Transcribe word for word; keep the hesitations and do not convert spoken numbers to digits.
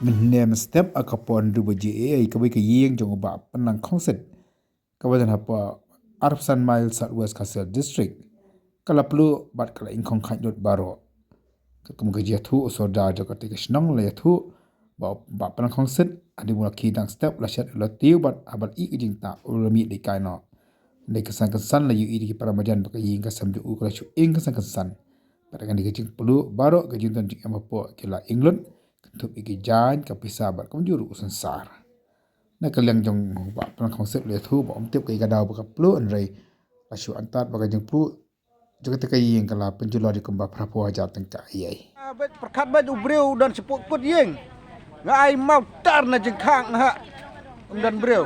Mynhynne mynstep ha ka por hynriew baje eiei, kawei ka ïing jong u Bah Pynlang Khongsit, kaba don hapoh arphew san mile South West Khasi Hills District, ka la pluh bad ka la ingkhong khaid lut baroh. Katkum ka jingïathuh, u sordar jong katei ka shnong la ïathuh ba u Bah Pynlang Khongsit, hadien ba u la khie dang step, la shet, u la tiew bad haba la ïohi ka jingtah, u la mih dei kai noh. Dei kynsan kynsan la ïohi da ki para marjan ba ka ïing ka sem jong u ka la shu ing kynsan kynsan. Bad ha kane ka jingpluh, baroh ka jingdon jingem hapoh ki la ing lut, kynthup ïa ki jaiñ, ka pisa bad kumjuh ruh u synsar. Na ka liang jong u Bah Pynlang Khongsit, la ïathuh ba um tip kaei ka daw ba ka pluh, hynrei la shu antad ba ka jingpluh jong katei ka ïing ka la pynjulor ïa kumba phra phew hajar tyngka eiei. Ah, bad pyrkhat bad u briew u don shapoh kut ïing. Nga ai maw tar na jingkhang ha. Um don briew.